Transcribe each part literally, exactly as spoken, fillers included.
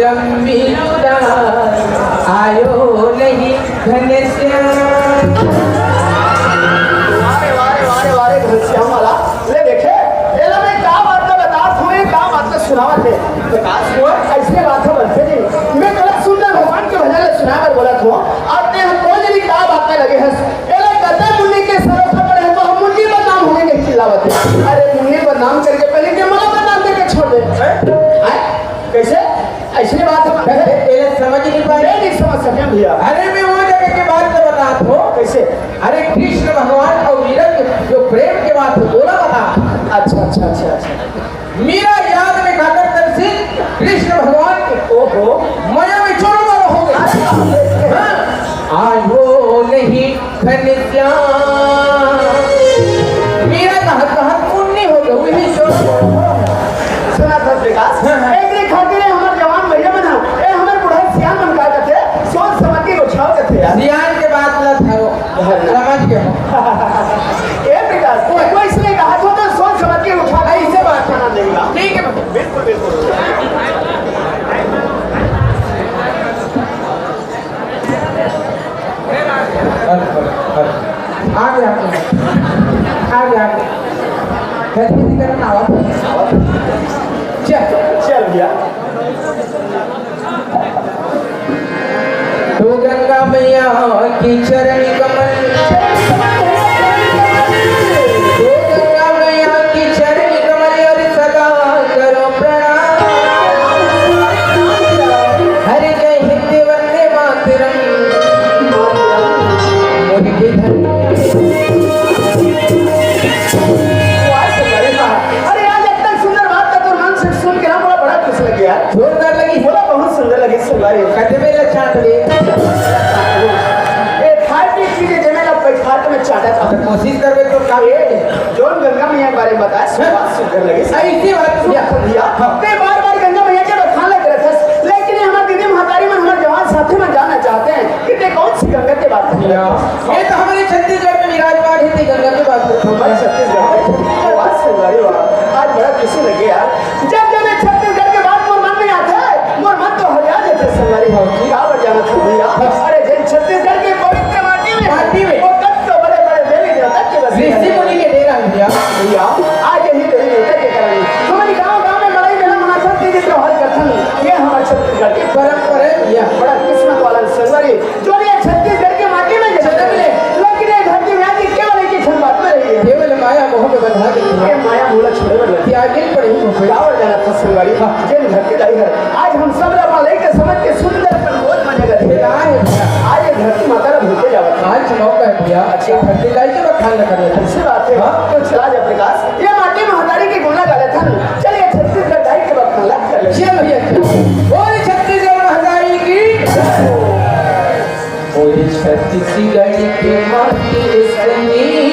लंबी उड़ान आयो नहीं घनश्याम। अरे वाह रे, वाह रे, वाह रे, घनश्याम वाला। ले देखे, एला मैं का बात ला बतात हूँ, ये का बात ला सुनावत हे। प्रकाश को ऐसे बात है बनते जी। मैं तोला सुंदर भगवान के भजन ला सुनाए बर बोलत हूँ, और ते हम बोल जी का बात में लगे हस। एला कतई मुन्नी के सरोसा पड़े हैं तो हम मुन्नी बदनाम होने के चिल्लावत है। अरे मुन्नी बदनाम करके पहले के मोला बदनाम करके छोड़ दे। हैं? हैं? कैसे? ऐसे बात हम ए-, ए-, एला समझ नहीं पाए। मैं नहीं समझ सके भैया। अरे मैं वो जगह के बात तो बतात हूँ। कैसे? अरे कृष्ण भगवान और मीरा के जो प्रेम के बात हो, बोला बता। अच्छा, अच्छा, अच्छा, अच्छा। मीरा याद में खाकर तरसी कृष्ण भगवान के। ओहो। मया में चोरो मारो हो गए। अच्छा। हाँ। आज वो नहीं घनश्याम। मीरा का हाथ, का हाथ पुण्य हो गए, वही चोरो मारो हो गए। सुना था विकास? हाँ, हाँ। एक दिन खातिर हमारे जवान भैया बना, ए हमारे बुढ़ा सियान मन का कहते, सोच समझ के उठाओ कहते यार। सियान के बात ना था वो। समझ गए हो? ए बेटा, कोई, कोई इसने कहा तो, तो सोच समझ के उठा, ऐसे बात करना नहीं ना। ठीक है, बिल्कुल, बिल्कुल। आ गया, आ गया। गलती नहीं करना, आवा। चल, चल भैया। तो गंगा मैया की चरण कमल, तो गंगा मैया की चरण कमल और सदा करो प्रणाम। हर जय हिंद वंदे मातरम। मुर्गी धन। वाह, सुंदर है। अरे यार, इतना सुंदर बात का तो मन से सुन के ना, बड़ा, बड़ा खुश लग गया। जोरदार लगी। बोला, बहुत सुंदर लगी सुंदर। कते में लच्छा तो ले। ए, खाए पी चीजें जमे ना, बैठा तो मैं चाटा था। कोशिश करबे तो काम ए, जोन गंगा मैया के बारे में बताया, सुंदर लगी। ऐसी बात सुन भैया। हाँ। ते बार-बार गंगा मैया के बखान लग रहे थे, लेकिन ये हमारे दीदी महतारी मन, हमारे जवान साथी मन जानना चाहते हैं कि ते कौन सी गंगा की बात कर रहे हो? ये तो हमारे छत्तीसगढ़ में विराजमान है, ते गंगा की बात कर रहे हो। हमारे छत्तीसगढ़ में। वाह, सुंदरी वाह। आज बड़ा खुशी लगे यार। जब, जब ये छत्तीसगढ़ के बात मोर मन में आते हैं, मोर मन तो हरिया जाते संगवारी हो। का बर जाना था भैया? अरे, जिन छत्तीसगढ़ के पवित्र माटी में, माटी में। वो कत तो बड़े-बड़े देवी देवता के बसे ऋषि हैं। मुनि के डेरा है भैया। भैया, आज यही देवी देवता के कारण हमारे गांव-गांव में मड़ई मेला मनाथन, तीज त्योहार करथन। ये हमारे छत्तीसगढ़ के परंपरा है भैया। बड़ा किस्मत वाला संगवारी। जो ये छत्तीसगढ़ के माटी में जन्म ले, लेकिन ये धरती में आके केवल एक ही क्षण बात में रही है। केवल माया मोह में बंधा के ये माया मोह ला छोड़े बर लगी। त्यागिन पड़ी हो गई। का बर जाना था संगवारी? हाँ। जिन धरती दाई है, आज हम सब ला अपना लइका समझ के सुंदर अपन गोद में जगह दे। ये राह है भैया। आज ये धरती माता ला भूल के जावत है। आज मौका है भैया। अच्छा। धरती दाई के बखान ला कर लेते हैं। अच्छी बात है। हाँ। तो चला जा प्रकाश, ये माटी महतारी के गुण ला गा लेथन। चलिए छत्तीसगढ़ दाई के बखान ला कर लेते हैं। चल भैया, चल। बोल छत्तीसगढ़ महतारी की। बोल छत्तीसगढ़ के माटी सनी।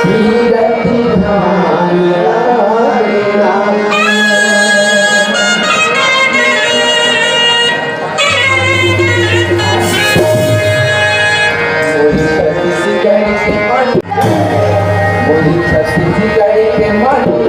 तीरथ धाम राम। बोल छत्तीसगढ़ के माटी। बोल छत्तीसगढ़ के माटी।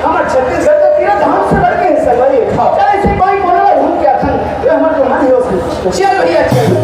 हमर छत्तीसगढ़ के तीरथ धाम से बढ़ के हे संगवारी। हाँ। चल, ऐसे कोई कोनो ला घूम के आथन, ये हमर जो मन हे, उसमें चल भैया, चल।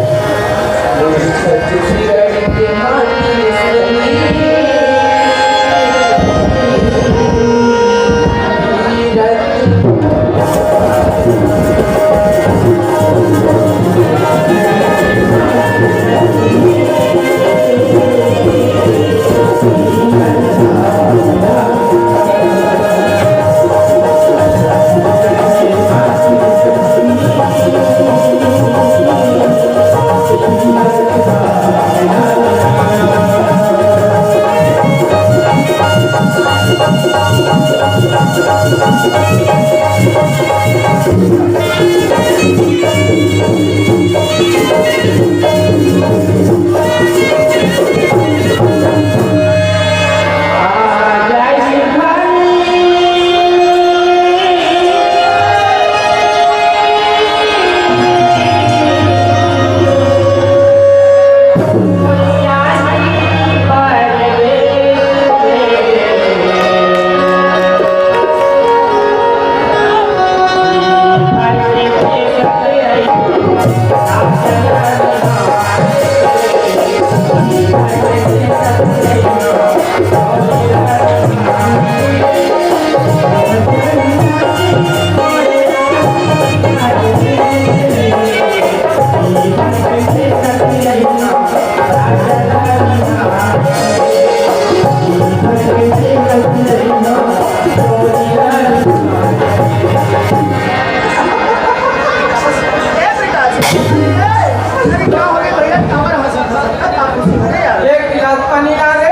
एक गिलास पानी ला रे।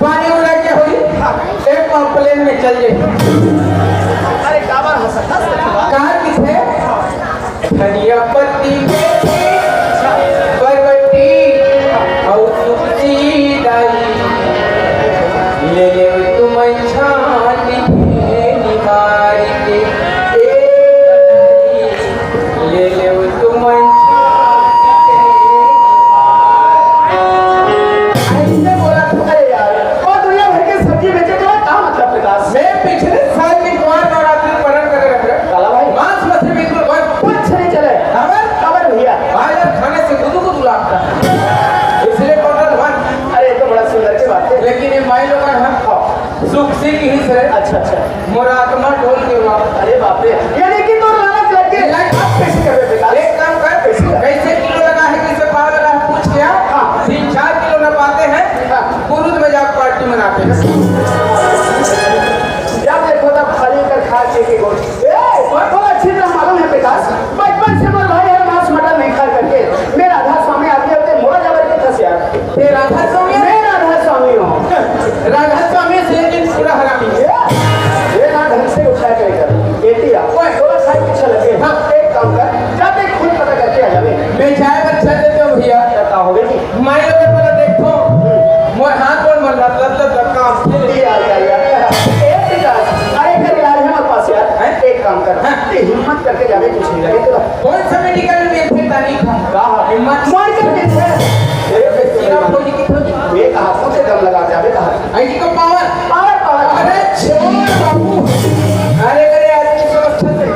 पानी उड़ा के होई, एक पाव प्लेन में चल जाई। अरे, काबर हंसत हस? कहाँ किथे? धनिया पत्ती, बरबट्टी अउ तुलसी दाई, ले ले तुम छानी मार के, ए दाई। ले लेव तुमन छाती के निवार। ऐसे बोला तू, अरे यार, वो दुनिया भर के सब्जी बेचे, तेरा का मतलब, प्रकाश? मैं पिछले साल भी कुंवार नवरात्रि पारण करे रहे। काला भाई। मांस मछली बिल्कुल बंद। कुछ नहीं चले। खबर? खबर भैया। बायलर खाने से गुदु गुदु लागता है। इसलिए टोटल बंद। अरे, ये तो बड़ा सुंदर की बात है। लेकिन ये माई लोग हैं, हाँ। सुख से किहिस रे। अच्छा, अच्छा। मोर आत्मा डोल गे बा। अरे बाप रे, यानी कि तोर लालच लग गे। लालच। अब कैसे करबे बेटा? एक काम कर, कैसे कर? कैसे किलो लगा है, कैसे पाव लगा है, पूछ के आ। हाँ। तीन चार किलो नपाते हैं, हाँ। कुरुद में जाके पार्टी मनाते हैं। जब देखो तब खाली कर खा के के गोल। ए, और थोड़ा अच्छी तरह मालूम है विकास, बचपन से मोर भाई हर मांस मटन नहीं खा करके। मैं राधा स्वामी आदमी होते मोला जबर के फंस यार। ये राधा स्वामी? मैं राधा स्वामी हूँ। राधा स्वामी से लेकिन पूरा हरामी। ये, ये ना ढंग से उठा के लेकर। बेटी आ, ओए। थोड़ा सा पीछे लगे। हाँ। एक काम कर, जाते खुद पता करके आ जावे। मैं जाए बच्चा देते हो भैया। क्या होवे जी? माई लोग वाला देखो, मोर हाथ गोड़ मन लत लत लत काम। या, या, या। ए विकास, अरे कर इलाज है हमारे पास यार। हैं? एक काम कर, हाँ। ते हिम्मत करके जावे, कुछ नहीं लगे तेरा। कौन सा मेडिकल में थे तारीख हम? कहा? हिम्मत। मार कर दे थे। तेरे पे सीना फौजी की फौजी। ये कहा, सबसे दम लगा जावे कहा। ऐसी को पावर। Power, power. अरे छोड़ बाबू। अरे, अरे, आदमी समझ सकते।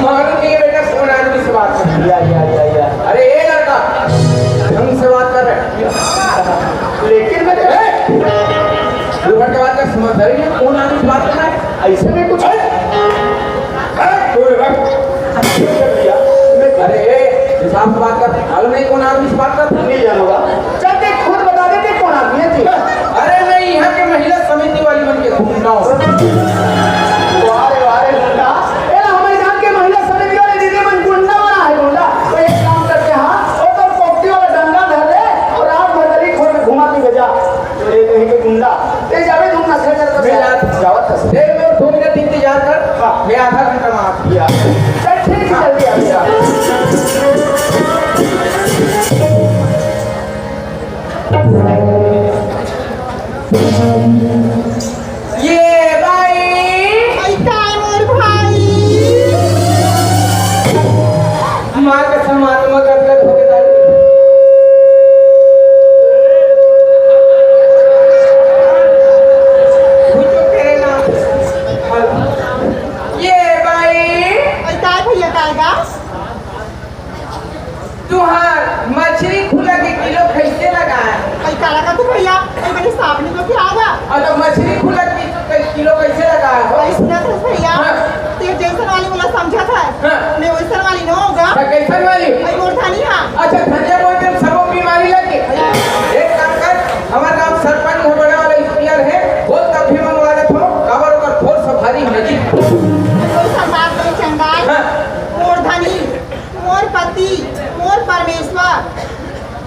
मालूम नहीं है बेटा, कौन आदमी से बात कर। या, या, या, या। अरे, ये लड़का, ढंग से बात कर रहे। लेकिन मैं ए! तू भर के बात कर, समझदारी नहीं, कौन आदमी से बात कर रहा है? ऐसे में कुछ है? है? तू भर। बात कर, मालूम नहीं कौन आदमी से बात करता। नहीं जानोगा। चल, ते खुद बता दे कि कौन आदमी है जी। अरे नहीं, यहाँ के महिला समिति वाली मन के गुंडा हो। वाह रे, वाह रे, गुंडा। ए ना, हमारे गांव के महिला समिति वाले दीदी मन गुंडा बना है, गुंडा। तो एक काम करते हैं, हाँ, वो तो पोपटी वाला डंडा धर ले और रात भर गली खोर में घुमा के जा। तो ये कहीं के गुंडा। ते जावे तुम ना घर कर मैं जा-, जावत हस। देख, मैं दो मिनट इंतजार कर। हाँ। मैं आधा घंटा में आ गया। चल, ठीक है, जल्दी आ गया। ये भाई। भाई, काय मोर भाई? माँ कसम, आत्मा गदगद हो गए। कुछ तो करे ना। ये भाई। भाई, काय भैया, काय गा? तुहार मछरी खुला के किलो कैसे लगा है? भाई, का लगा तू भैया? भाई, मैंने सामने को क्या आगा? और तो मछरी खुला के किलो कैसे लगा है? भाई, सुना तो भैया, हाँ। ते जैसन वाली वाला समझा था। हाँ। मैं वैसन वाली ना होगा। मैं कैसन वाली? भाई, मोर थानी हाँ। अच्छा, धनिया बोल के सबको बीमारी लग गई। एक काम कर, हमारे गांव सरपंच बहुत बड़ा वाला इंजीनियर है, बहुत तब भी मंगवा लेते हो, काबर ओकर फोर्स भारी होने की। तो सरदार तो चंगाल, हाँ। मोर धनी, मोर पति, मोर परमेश्वर,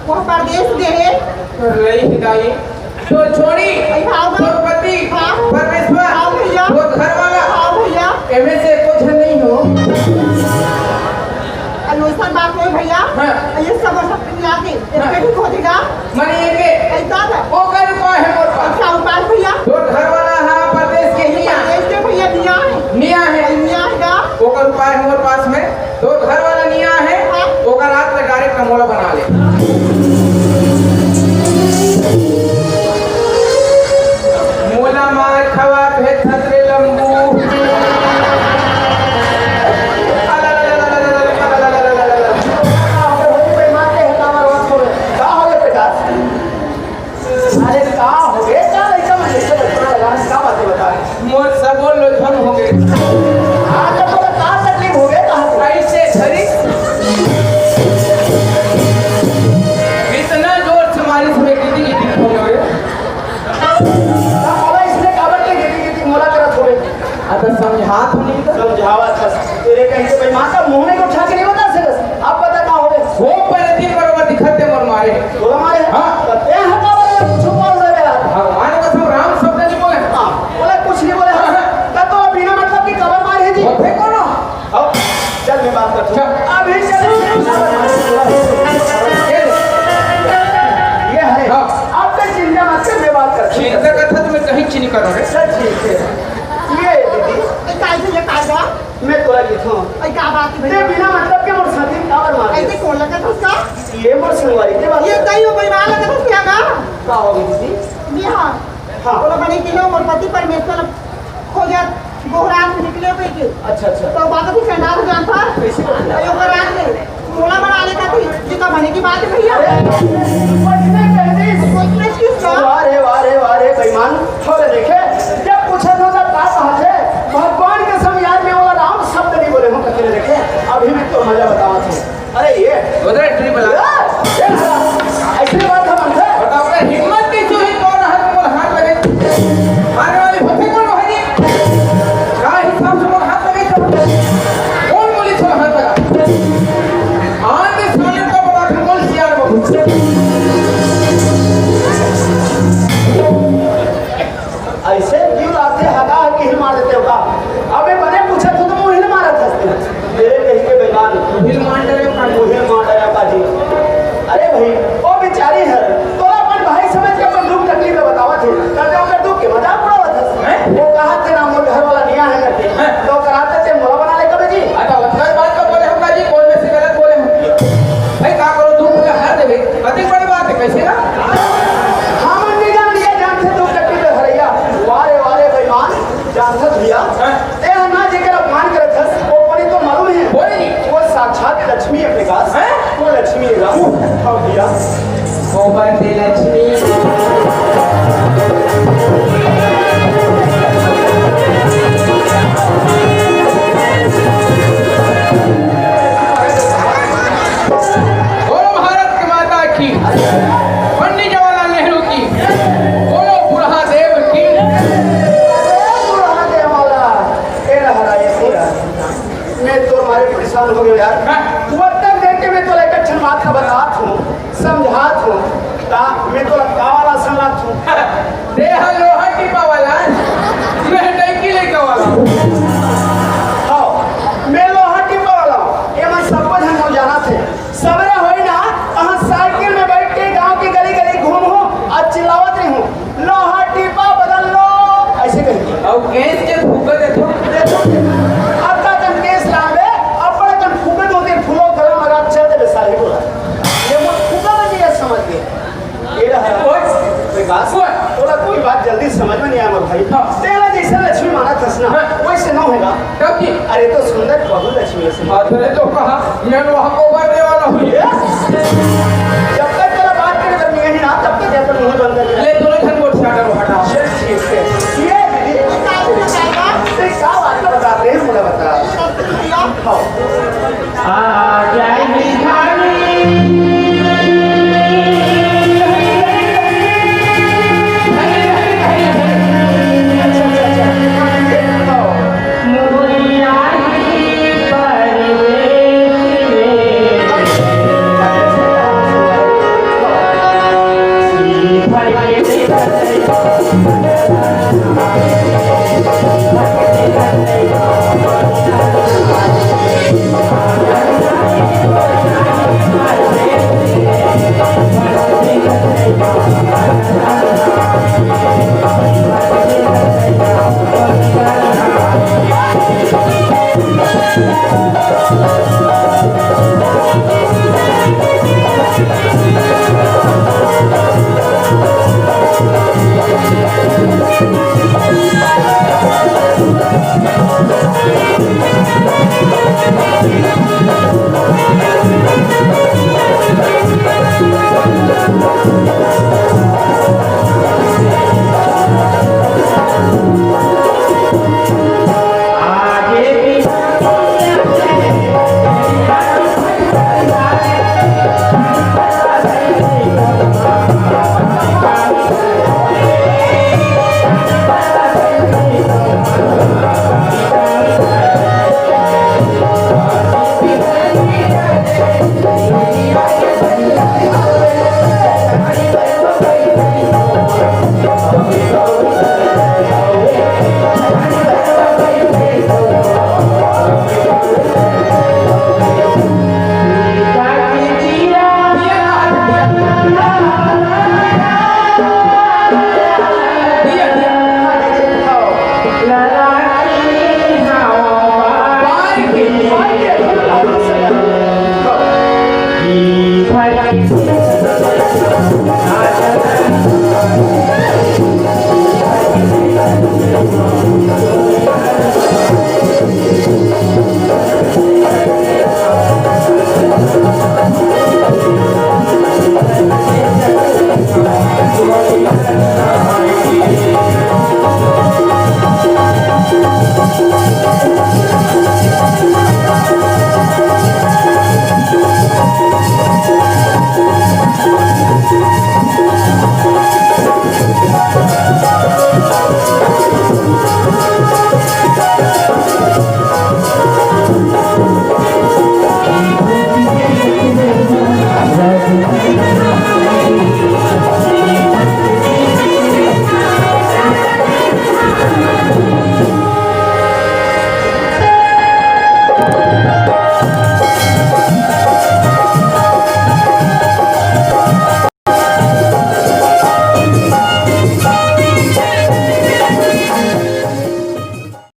वो परदेश गे हे। तो रही हिदाई, तो छोड़ी, भाई, हाँ, तो पति, हाँ। परमेश्वर, हाँ, भैया। तो घर वाला, हाँ, भैया। एमे से कुछ नहीं हो। अरे, वैसा बात नहीं, भैया। हाँ। ये सब, सब मिला के, हाँ। एक ही खोजेगा। मने ये के? ऐसा था। ओकर उपाय है मोर पास। अच्छा, उपाय भैया? तोर घर वाला हा परदेश के हिया। परदेश के भैया निया है। निया है। निया है का? ओकर उपाय है मोर पास में। तोर घर वाला निया है। हाँ। ओकर रात में डायरेक्ट मोला बना ले। मोला मार खवा भेज खतरे लंबू। का हो गे बेटा? अरे का हो गे? का लइका मन जइसे बचपना लगा, का बातें बता रहे? मोर सबो लोथन हो गे। हाँ, तो तोला का तकलीफ हो गे, कहा तू? ऐसे धरी। इतना जोर से मारिस में गिटी गिटी हो गे। अब इसने काबर के गिटी गिटी मोला करत हो गे? अब समझात हूँ नहीं तो। समझावत हस। तेरे कहीं से भाई माता मुंह में को उठा के नहीं बता सकस। अब बता का हो गे? वो पहले दिन बरोबर दिखत हे मोर मारे। तोला मारे? हाँ। तो ते हटा वाला कुछ बोल रहे यार। भगवान कसम राम शब्द नहीं बोले। हाँ, बोला कुछ नहीं बोले। हाँ, हाँ। तब तो बिना मतलब की कबर मारे है जी। होते कौन? अब चल मैं बात करता हूँ। चल। अभी चल। ये है। हाँ। अब तक चिंता मत कर, मैं बात करता हूँ। चिंता करता तो मैं कहीं चीनी करूँगा। चल ठीक है। ये दीदी। ए, काय से ये काय बा? मैं तोला कहिथों। ए, का बात है ते भैया? बिना मतलब के मोर साथी काबर मार ऐसे दे? कौन लगा था उसका? ये मोर संगवारी के बात ये है। तई हो बेईमान लगा था उसके यहाँ का? का हो गई दीदी? जी हाँ। हाँ। बोला बने कि लो, मोर पति परमेश्वर खोजत गोहरात निकले कोई के। अच्छा, अच्छा। तो बात भी चंडाल जान था। कैसे हो गया? तो ओकर रात में मोला बना लेता थी, ये तो बने की बात है भैया। अरे, कोई नहीं कहती। कोई नहीं किसका? वाह रे, वाह रे, वाह रे, बेईमान। छोड़ देखे, जब पूछे तो तब का कहा थे? भगवान कसम यार, मैं वाला राम शब्द नहीं बोले हूँ, कथी ले देखे? अभी भी तो मजा बतावा थे। अरे ये। उधर ट्रिप लगा। ए, ए, ऐसी बात हम अंधे। बताओ, अगर हिम्मत नहीं हुई, कौन हाथ में हाथ लगे? मारने वाली होती कौन है जी? का हिसाब से कौन हाथ लगे? कौन बोली सो हाथ लगा? आंधी साले का पता था, कौन सियार बाबू? ऐसे क्यों लाते हका हकी हिल मार देते हो का? अबे बने पूछा तू तो मुंह हिल मारा था। मेरे कहीं के बेईमान। हिल मार डरे का? मुंह हिल मार डरे का जी। अरे भाई, वो बेचारी है, तो अपन भाई समझ के अपन दुख तकलीफ में बतावा थे। तब ओकर दुख के मजाक उड़ावा था। हैं? वो कहा थे ना, मोर घर वाला निया है करके। हैं? तो कराते थे मोला बना ले कबे जी। अच्छा, उतना बात तो बोले हम का जी, कौन में से गलत बोले हम? भाई का करो, दुख में हर देवे। अति बड़ी बात है, कैसे ना? हम नहीं जान लिया, जान से दुख तकलीफ है हरैया। वारे, वारे बेईमान, जान से भैया। हैं? ते ह ना जेकर अपमान करत हस, वो कोनी तो मालूम है? कोई नहीं। वो साक्षात लक्ष्मी है प्रकाश। हैं? वो लक्ष्मी है राम। हाँ भैया। गोबर से लक्ष्मी। ओतका देर के मैं तोला एक ठन बात ला बतात हूँ, समझात हूँ, त मैं तोला का वाला समझात हूँ? तें ह लोहा टीपा वाला, मैं टंकी लइका वाला। हव, मैं लोहा टीपा वाला हूँ, ये मन सबो झन मोला जानत हे। सबेरे होही ना, तहाँ साइकिल में बइठ के गाँव के गली गली घूमहूँ अउ चिल्लावत रहिहूँ, "लोहा टीपा बदल लो," अइसे कहिके। अउ गैस के फूँका देथव। देथव। अतका कन गैस लानबे, अब्बड़ कन फूँकबे, दू तीन फूँका गला म लगा के चल देबे साले बोला। ये मोर फूँका बन जाय समझ के। ये रहा। ओए। कोई बात? ओए। तोला कोई बात जल्दी समझ में नइ आय मोर भाई। हाँ। तेला जइसे लक्ष्मी मानत हस ना, हाँ। वइसे नइ होय गा। कब की? अरे तो सुंदर बहू लक्ष्मी अइसे। हाँ, तो नहीं तो कहा, मैं वहाँ को भरने वाला हूँ। ये? जब तक तोला बात करे बर नइ आही ना, तब तक अपन मुँह बंद कर ले। ले, दोनों झन गोठिया करो, हटा। चल, ठीक है। ये दीदी, तें का बात बतात रहे हस, मोला बता। हाँ। आ जाए निशानी।